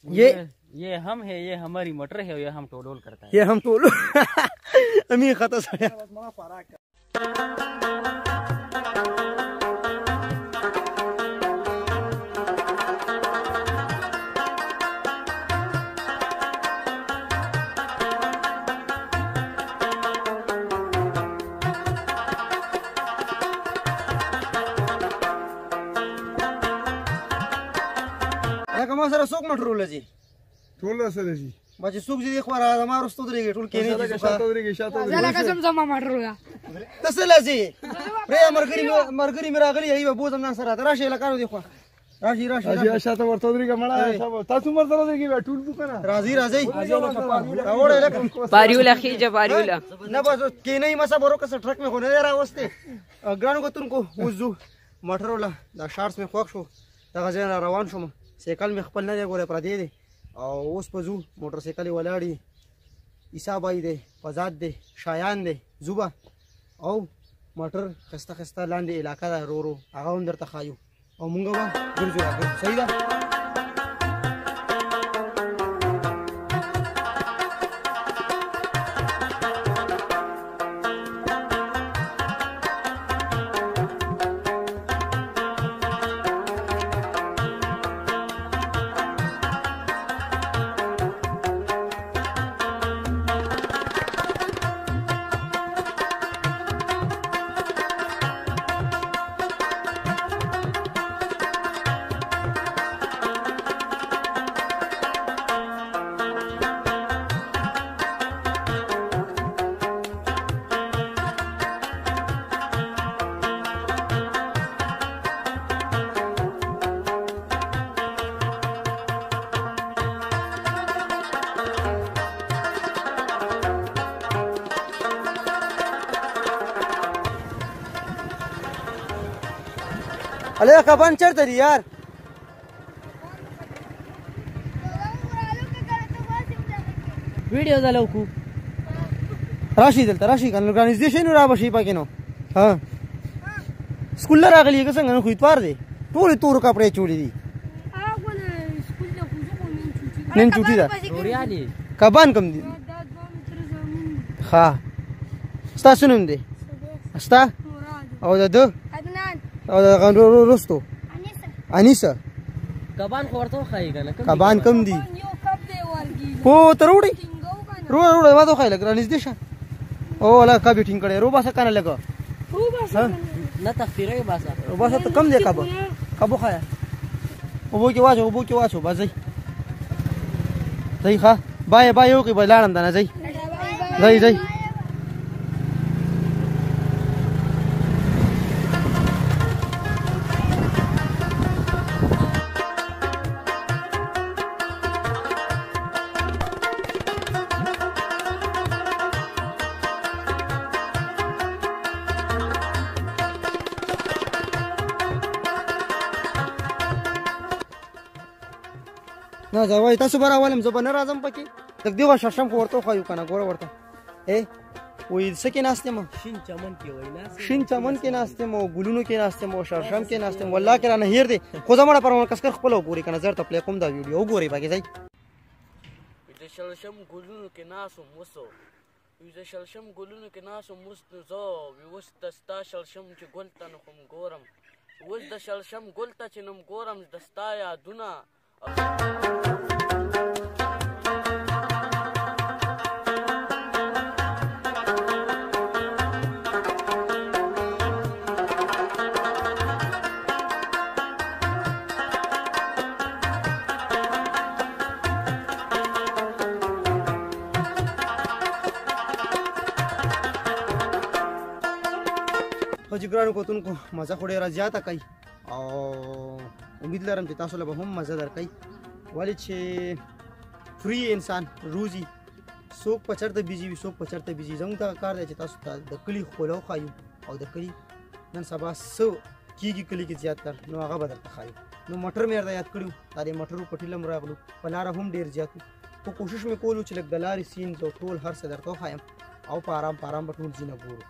ये हम है, ये हमारी मटर है, ये हम टोलोल करता है, ये हम टोलो अमी खाता सड़िया। ما سره څوک موټر ولځي؟ ټول سره ځي. ما چې څوک دې خو را ما رستو درېږي ټول کینې چې شاته درېږي، شاته درېږي. زه لکه زما موټر ولا ته څه لځي؟ پرې مرګري مې راغلي، هغوی به بوځم نن سره. ته راشئ لکانو دې خوا راشي راشي راشي، شاته ورته درېږه مړه. تاسو ورته درېږي بیا ټول ځو که نه؟ راځي راځي راوړی لکه پاریوله خېجه پاریوله. نه بس کینې مه صبر وکړه، څه ټرک مې خو نه دی راوستی. ګرانو کتونکو اوس ځو موټر وله. دا شارټس مې خوښ شو، دغه ځای را روان شوم. سایکل مې خپل نه دی ګوره پردی دی، او اوس په ځو موټر سایکل یې ولاړ دي. عیسی بای دی، فزاد دی، شایان دی، ځو به او موټر ښایسته ښایسته لاندې علاقه ده رو رو، هغه هم درته ښایو او مونږ به ګرځو راګرځو. صحیح ده؟ هلکه کبان چېرته دي یار؟ ویډیو ځله وکړو. راشي دلته راشي که نه رانږدې شئ نو را به شئ پکې. نو ها سکول له راغلي که څنګه؟ نن خو اتوار دی، ټولې تورو کپړې چولې دي. نن چوټي ده. کبان کم دي؟ ښه ستا څه نوم دی؟ ستا او د ده او د وروستو انیسه. کبان خو ورته وښایي که نه؟ کبان کم دي؟ هو ته راوړئ، روړه روړه ما ته وښایي لږ رانږدې شه. او لا کب یې ټینګ کړی، روباسه که نه لږه نه تختیروي باسه. روباسه ته کم دی کب، کب وښایه. اوبو کې واچو، اوبو کې واچو. بس ځئ ځئ. ښه بای بای وکړئ، بس لاړم دنه. ځئ ځئ ځئ. نه زه وایي تاسو به راولم، زه به نه راځم پکې. لږ دې شرشم خو ورته وښایو که نه؟ ګوره ورته وایي څه کې ناست یم؟ شین چمن کې وایي ناست، شین چمن کې ناست یم او ګلونو کې ناست یم او شرشم کې ناست یم. والله که رانه هېر دی، خو زه مړه پر کسکر خپله وګورئ که نه، زه درته پلی کوم دا ویډیو وګورئ پکې. ځئ د شلشم ګلونو کې ناست وم اوس، د شلشم ګلونو کې ناست وم اوس. نو زه اوس د ستا شلشم چې ګل ته نه کوم ګورم، اوس د شلشم ګل ته چې نم ګورم د ستا یادونه. خو چې ګرانو کتونکو مزه خو ډېره زیاته کوي او امید لرم چې تاسو له به هم مزه درکوي، ولې چې فري انسان روزي څوک په چېرته بیزي وي، څوک په چېرته بیزي. زموږ دغه کار دی چې تاسو ته د کلي ښکلا وښایو او د کلي نن سبا څه کېږي کلي کې زیاتر، نو هغه به درته ښایو. نو موټر مې درته یاد کړي وو، دا د موټرو په ټیل هم راغلو، په لاره هم ډېر زیات وو، خو کوشش مې کولو چې لږ د لارې سینز او ټول هر څه درته وښایم او په آرام په آرام به ټول ځینه ګورو.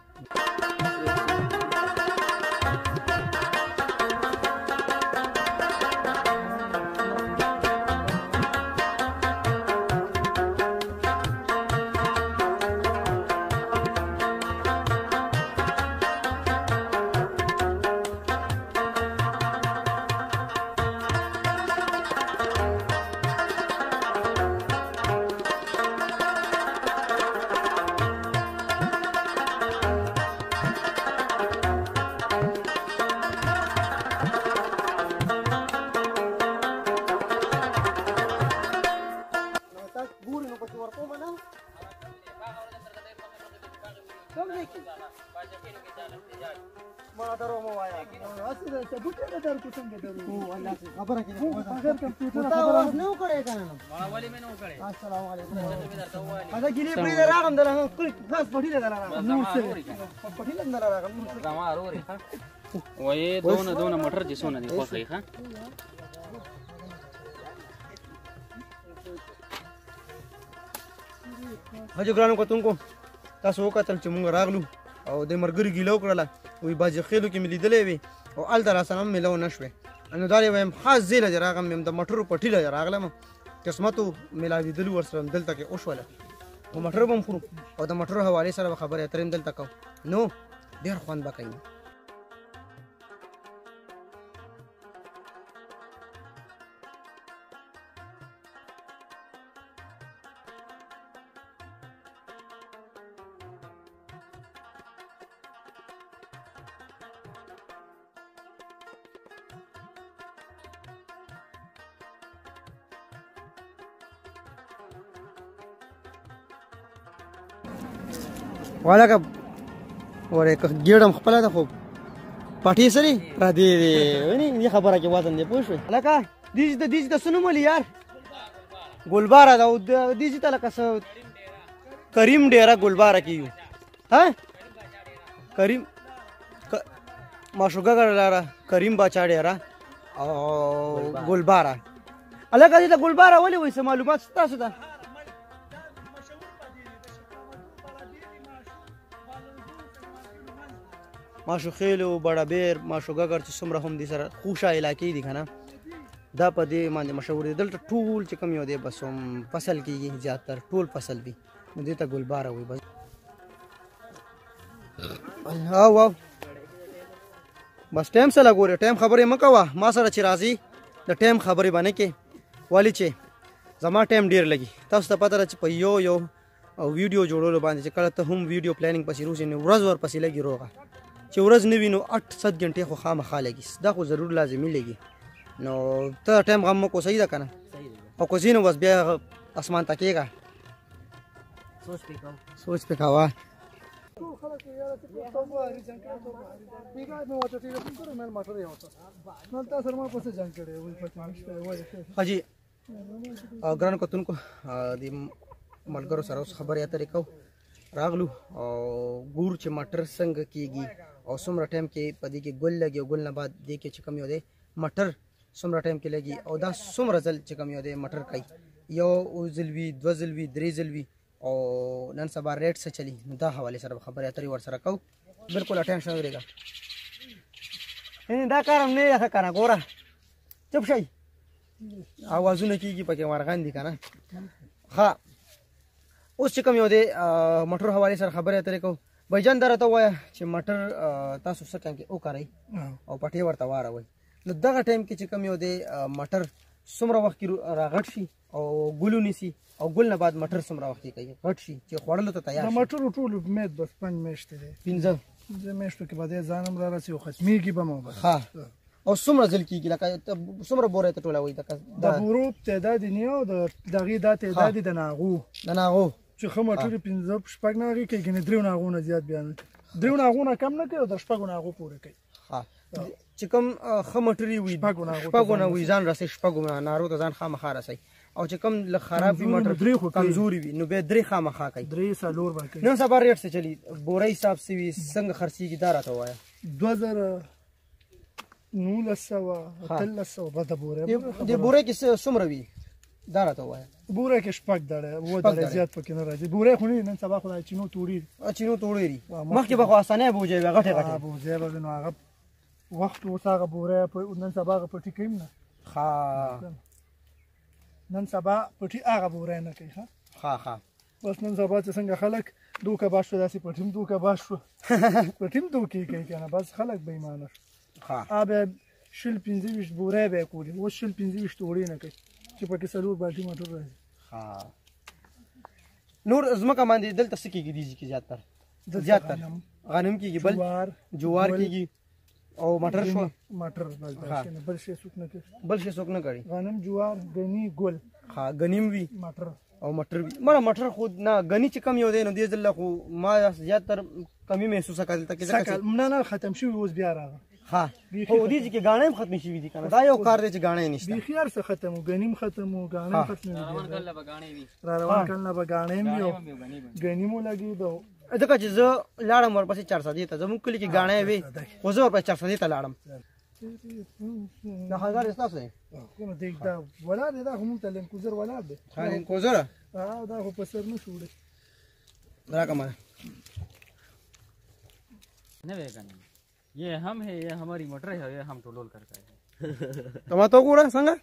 کوم ځای کې؟ ما درو مو وایا. هسې د ثبوت نه درکو څنګه درو؟ والله خبره کې بغیر کمپیوټر تا خبره आवाज نه وکړې کنه. ما ولې مې نه وکړې؟ السلام علیکم. مې درته وویل. دا ګیلې پرې راغم دله کل خاص پټی له راغم. نور څه؟ پټی له راغم نور څه؟ زما ورور ښه وایې، دونه دونه موټر چې څونه دي خوښ یې ښه. حاجی ګرانو کتونکو، تاسو وکتل چې مونږ راغلو او د مرګري ګیله وکړله، وی باجي خېلو کې مې لیدلې وي او هلته راسره هم میلاو نه شوې. نو دا وایم خاص ځای له راغم یم، د موټرو پټي له راغلم، قسمت و میلاوېدلو ورسره دلته کې وشوله. خو موټر به هم خورو او د موټرو حوالې سره به خبرې اترې هم دلته کوو، نو ډېر خوند به کوي. ولکه ورې که ګېډه هم خپله ده خو پټې سرې پردې دی، وینې دې خبره کې وزن دی، پوه شوې؟ لکه دې ځای ته، دې ځای ته څه نوم ولي یار؟ ګلباره ده. او دې ځای ته لکه څه کریم ډېره ګلباره کې یو. ها کریم معشوقه لاره کریم باچا ډېره او ګلباره. هلکه دې ته ګلباره ولې وایي؟ څه معلومات ستاسو ده؟ ماشوخېلو، بړابېر، ماشوګګر چې څومره هم دي سره خوشه علاقې دي که نه، دا په دې باندې مشهور دي. دلته ټول چې کوم یو دی بس هم فصل کېږي، زیاتر ټول فصل وي، نو دې ته ګلباره وایي. بس او او بس ټایم سره ګورې، ټایم خبرې مه کوه ما سره چې راځي د ټایم خبرې به نه کې، ولې چې زما ټایم ډېر لګي. تاسو ته پته ده چې په یو یو او ویډیو جوړولو باندې چې کله ته هم ویډیو پلانینګ پسې روزي نو ورځ ورپسې لګي روغه، چې ورځ نه وي نو 8-7 ګنټې خو خامخا لګي، دا خو ضرور لازمي لګي. نو ته ټایم غم مه کوه، صحیح ده که نه؟ او که ځینو بس بیا اسمان ته کېږه، سوچ پې کوم، سوچ پې کوه. ټول خلک یاره چې په بهاري جنګ کړی، تو بهاري بیګا مې ورته ټلیفون کړو، مې موټر یې ورته نن تاسو سره ما پسې جنګ کړی وای، پته نشته وایي. حاجي ګرانو کتونکو، د ملګرو سره اوس خبرې اترې کوو، راغلو او ګورو چې مټر څنګه کیږي او څومره ټایم کې په دې کې ګل لګي، او ګل نه بعد دې کې چې کوم یو دی مټر څومره ټایم کې لګي، او دا څومره ځل چې کوم یو دی مټر کوي، یو ځل وي، دوه ځل وي، درې ځل وي، او نن سبا ریټ څه چلی. نو دا حوالې سره به خبرې اترې ورسره کوو. بالکل اټینشن ورېږه، دا کار هم نه دی ښه که نه، ګوره چپ شئ، اوازونه کېږي پکې مرغان دي که نه. ښه اوس چې کوم یو دی مټر حوالې سره خبرې اترې کوو. بایجان دا راته ووایه چې مټر تاسو څه ټایم کې وکرئ او پټې ورته واروئ، نو دغه ټایم کې چې کوم یو دی مټر څومره وخت کې راغټ شي او ګل ونیسي، او ګل نه بعد مټر څومره وخت کې کوي غټ شي چې خوړلو ته تیار د شي؟ مټرو ټول امید بس 5 میاشتې دی، پنځه میاشتو کې به دی ځان هم را رسي او ختمېږي به هم بس. ښه او څومره ځل کېږي؟ لکه څومره بوره ته ټولوئ؟ د بورو تعداد یې نه او د دغې دا تعداد یې د ناغو، د ناغو چې ښه مټرې 5 6 ناغې کوي، ګنې 3 ناغو نه زیات بیا نه کوي، 3 ناغو نه کم نه کوي او د 6 ناغو پورې کوي. ښه چې کوم ښه مټرې وي شپږو ناغو ته شپږو نه ځان وي ځان رسوي، شپږو نارو ته ځان خامخا رسوي. او چې کوم لږ خراب وي مټر درې خو کوي. کمزوري وي نو بیا 3 خامخا کوي، 3 4 به کوي. نن سبا ریټ څه چلی، بوره حساب څه وي، څنګه خرڅېږي دا راته ووایه. 2900 1800 به د بورې. د بورې کې څومره وي دا راته ووایه. بوره کې 6 دړې، 7 دړې زیات پکې نه راځي. بوره خو نه، نن سبا خو دا چینو توړي، چینو توړي دي. مخکې به خو اسانه بوجۍ وه، غټې غټې بوجۍ به وي، نو هغه وخت اوس هغه بوره نن سبا هغه پټي کوي نه. ښه نن سبا پټي هغه بوره نه کوي. ښه ښه ښه بس نن سبا چې څنګه خلک دوکه باش شو، داسې پټي هم دوکه باش شو، پټي هم دوکې کوي که نه، بس خلک بېایمانه شو. ښه به 20 25 بوره به یې کولې، اوس 20 25 توړې نه کوي چې پکې 4 بالټي موټر راځي. ښه نور ځمکه باندې دلته څه کېږي دې ځای کې؟ زیاتر زیاتر غنم کېږي، بل جوار کېږي او مټر شو. مټر بس، بل شی څوک نه کوي، بل شی څوک نه کوي. غنم، جوار، غني، ګل. ها غنیم وي، مټر او مټر وي. مړه مټر خو نه، غنی چې کم یو دی نو دې ځل خو ما زیات تر کمی محسوسه کړل ته کې، ځکه نه نه ختم شوی، اوس بیا راغله. ها خو دې چې غاڼې هم ختم شوې دي کنه، دا یو کار دی چې غاڼې نشته. بیخي هر څه ختم، غنیم ختم و، غاڼې ختم دي. روان کال به غاڼې وي، را روان کال نه به غاڼې وي او غنیمو لګي دا، ځکه چې زه لاړم ورپسې 400 ته. زموږ کلي کې غاڼې وي خو زه ورپسې 400 ته لاړم. دا خنګار استاسو دی؟ کوم دی دا ولاړ دی؟ دا خو مونږ ته لینکوزر ولاړ دی. ها لینکوزر، ها دا خو په سر نه شو وړي. راکمه نه وې کنه. یہ ہم ہے، یہ ہماری موٹر ہے، یہ ہم ٹولول کرتا ہے. تما تو ګوره څنګه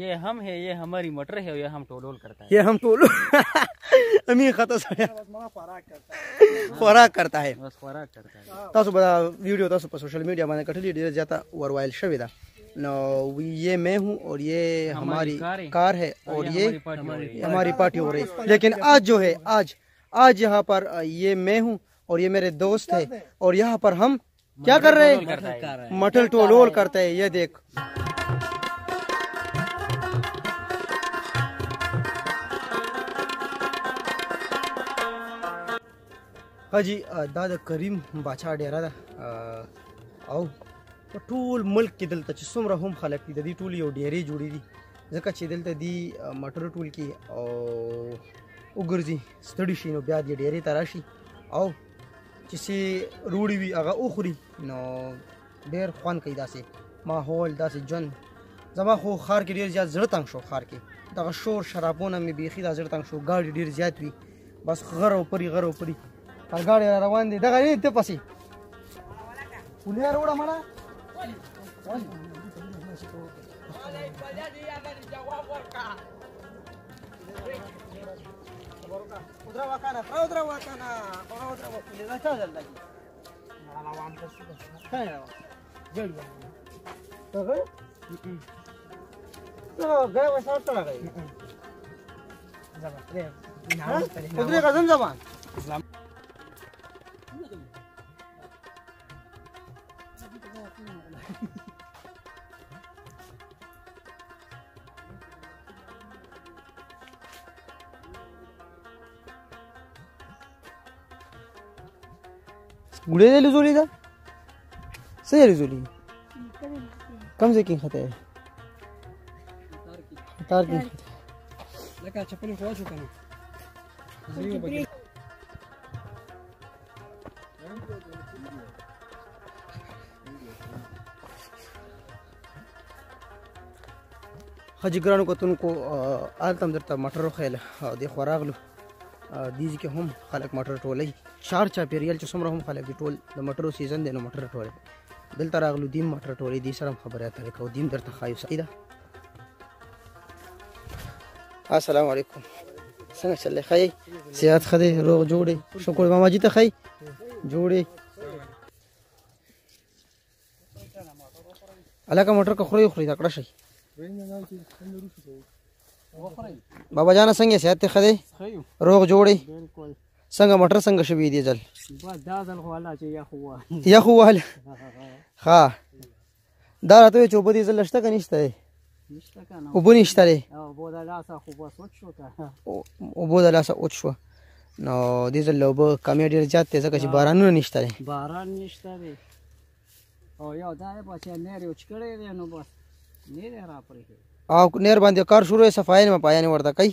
یہ ہم ہے، یہ ہماری موٹر ہے، یہ ہم ٹولول کرتا ہے. یہ ہم ٹولول امین خطا سره خوراک کرتا ہے، بس خوراک کرتا ہے. تاسو به ویډیو تاسو په سوشل میډیا باندې کټلې، ډیره زیاته وروایل شوې ده. نو یہ میں ہوں اور یہ ہماری کار ہے اور یہ ہماری پارٹی ہو رہی ہے، لیکن آج جو ہے آج یہاں پر یہ میں ہوں اور یہ میرے دوست ہے اور یہاں پر ہم کیا کر رہے ہیں؟ مٹر ٹولول کرتے ہیں. یہ دیکھ حاجی، دا د کریم باچا ډیره ده او په ټول ملک کې دلته چې څومره هم خلک دي د دې ټول یو ډیرې جوړې دي، ځکه چې دلته دی مټر ټول کې او وګرځي ستړي شي نو بیا دې ډیرې ته راشي او چې څه روړي وي هغه وخوري، نو ډېر خوند کوي. داسې ماحول، داسې ژوند. زما خو ښار کې ډېر زیات زړه تنګ شو، ښار کې دغه شور شرابونه مې بیخي دا زړه تنګ شو. ګاډي ډېر زیات وي، بس غر او پري غر او پري تر ګاډي را روان دي. دغه ته پسې ولې راوړه مړه؟ ودرا وکانه، ودرا وکانه، ودرا وکانه، دا چا ځل لګي؟ څنګه روان دغه دا غیر وسار ته راغی؟ ودرې غزن زبان ګوړې دې لزولې ده؟ څه یې لزولې؟ کوم ځای کې نښتی؟ تار کې. لکه چپلې خو واچو که نه؟ حاجي ګرانو کتونکو، هلته هم درته مټر وښیله او دې خوا راغلو، دې ځای کې هم خلک مټر ټولوي. چار چاپېریال چې څومره هم خلک دي ټول د مټرو سیزن دی نو مټر ټولوي. دلته راغلو، دیم مټر ټولوي، دې سره هم خبرې اترې کوو، دیم درته ښایو. صحیح ده. السلام علیکم، څنګه چل دی؟ ښه یې؟ صحت ښه دی؟ روغ جوړ یې؟ شکر. ماما جي ته ښه یې؟ جوړ یې؟ هلکه موټر که خورئ وخورئ، تکړه شئ. بابا جانه څنګه یې؟ صحت دې ښه دی؟ روغ جوړ یې؟ څنګه موټر څنګه شوي دي ځل؟ دا ځل خو الله چې یخ ووهل، یخ ووهل. ښه دا راته وایي چې اوبه دې ځل شته که نشته دی؟ اوبه نشته دی، اوبو د لاسه خو بس وچ شو که اوبو د لاسه وچ شوه. نو دې ځل له اوبه کمی ډېر زیات دی، ځکه چې بارانونه نشته دی. باران نشته دی او یو دا یې بس نیر یې وچ کړی دی، نو بس نیر یې راپرېښی او نیر باندې کار شروع یې، صفایي نه پایانې ورته کوي.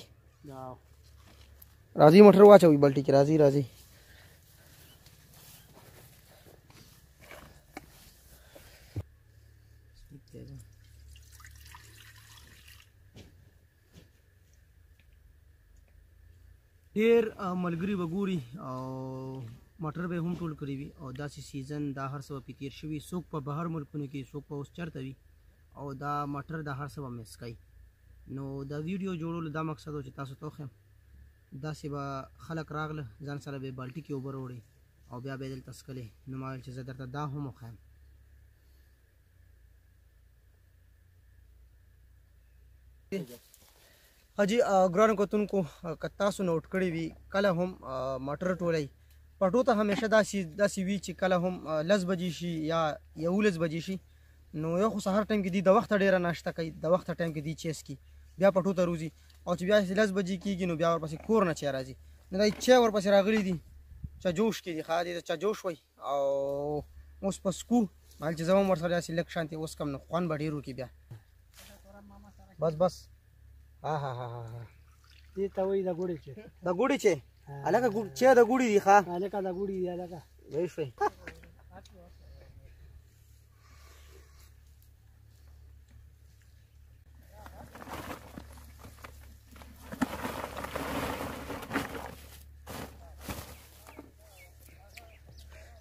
راځي موټر واچوي بلټي کې، راځي راځي. ډېر ملګري به ګوري او موټر به هم ټول کړي وي او داسې سیزن دا هر څه به پې تېر شوي، څوک په بهر ملکونو کې، څوک په اوس چېرته وي او دا موټر دا هر څه به مس کوي. نو دا ویډیو جوړولو دا مقصد و چې تاسو ته وښیم داسې به خلک راغله ځان سره به یې بالټي کې اوبه راوړې او بیا به یې دلته څښلې. نو ما ویل چې زه درته دا هم وښیم. حاجي ګرانو کتونکو، که تاسو نوټ کړی وي کله هم موټر ټولئ پټو ته همیشه داسې وي چې کله هم 10 بجې شي یا 11 بجې شي، نو یو خو سهار ټایم کې دی د وخته ډېره ناشته کوي، د وخته ټایم کې دی چیس کوي. بیا پټو ته روزي او چې بیا 10 بجې کېږي نو بیا ورپسې کور نه چای راځي. نو دا چای ورپسې راغلي دي، چا جوش کې دي، ښه دې ته چا جوش وایي. او اوس په سکو مال چې زه هم ورسره داسې لږ شانتې اوس کم، نو خوند به ډېر وکړي بیا. بس بس ها ها ها ها دې ته وایي د ګوړې چای. د ګوړې چای هلکه چای د ګوړې دي. ښه هلکه د ګوړې دي هلکه. وایي شوې.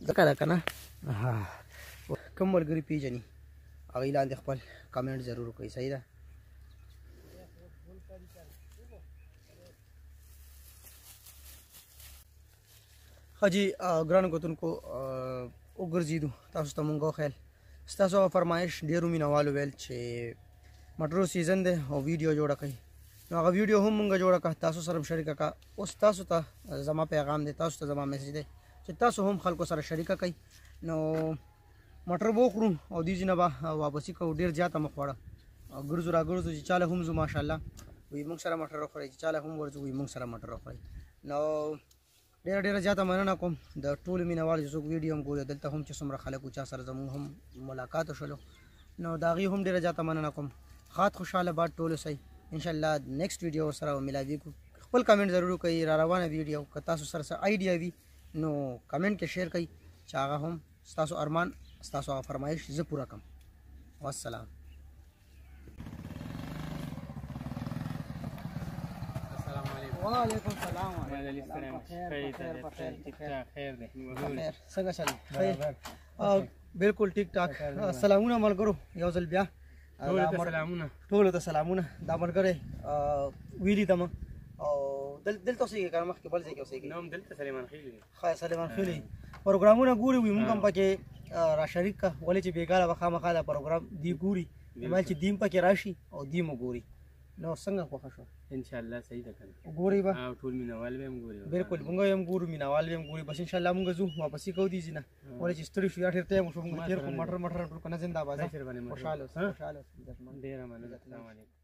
ځکه ده که نه کوم ملګري پېژني هغوی لاندې خپل کمنټ ضرور وکړئ. صحیح ده. ښه جي ګرانو کتونکو وګرځېدو تاسو ته مونږ وښیل. ستاسو هغه فرمایش ډېرو مینهوالو ویل چې مټرو season دی او ویډیو جوړه کړئ، نو هغه ویډیو هم مونږ جوړه کړه، تاسو سره هم شریکه کړه. اوس تاسو ته زما پیغام دی، تاسو ته زما message دی چې تاسو هم خلکو سره شریکه کړئ. نو مټر به وخورو او دې ځای نه به واپسي کوو. ډېر زیاته مو خوړه، ګرځو را ګرځو چې چاله هم ځو ماشاءالله وایي موږ سره مټر وخورئ، چې چاله هم ورځو وایي موږ سره مټر وخورئ. نو ډېره ډېره زیاته مننه کوم د ټولو مینهوالو چې څوک ویډیو هم ګوري، دلته هم چې څومره خلک وو چا سره زموږ هم ملاقات وشولو، نو د هغوی هم ډېره زیاته مننه کوم. ښاد خوشحاله باد ټولو سئ. انشاءالله next ویډیو سره ملاویږو. خپل کمنټ ضرور وکړئ را روانه ویډیو، که تاسو سره څه idea وي نو کمنټ کې share کړئ چې هغه هم ستاسو ارمان ستاسو هغه فرمایش زه پوره کړم. والسلام. وعلیکم السلام. څنګه چل؟ بالکل ټیک ټاک. سلامونه ملګرو یو ځل بیا ټولو ته سلامونه. دا ملګری ویلي ته او دلته اوسېږي که مخکې بل ځای کې اوسېږي؟ نه، دلته سلیمان خېلي. ښه سلیمان خېلي پروګرامونه ګوري، وي موږ هم پکې را شریک کړه، ولې چې بېګاله به خامخا دا پروګرام دی ګوري، مال چې دیم پکې راشي او دیم وګوري. نو څنګه خوښه شوه؟ ان شاء الله صحیح ده کنه، وګورئ به او ټول مینهوال به هم ګوري. بالکل موږ یې هم ګورو، مینهوال به هم ګوري. بس ان شاء الله موږ ځو واپسې کوو دې ځای نه، ولې چې ستړي شو یا ډېر time وشو، موږ تېر کړو مټر مټر ټول کنه. زنده باد، خوشحاله اوسئ، خوشحاله اوسئ. ډېره مننه. السلام علیکم.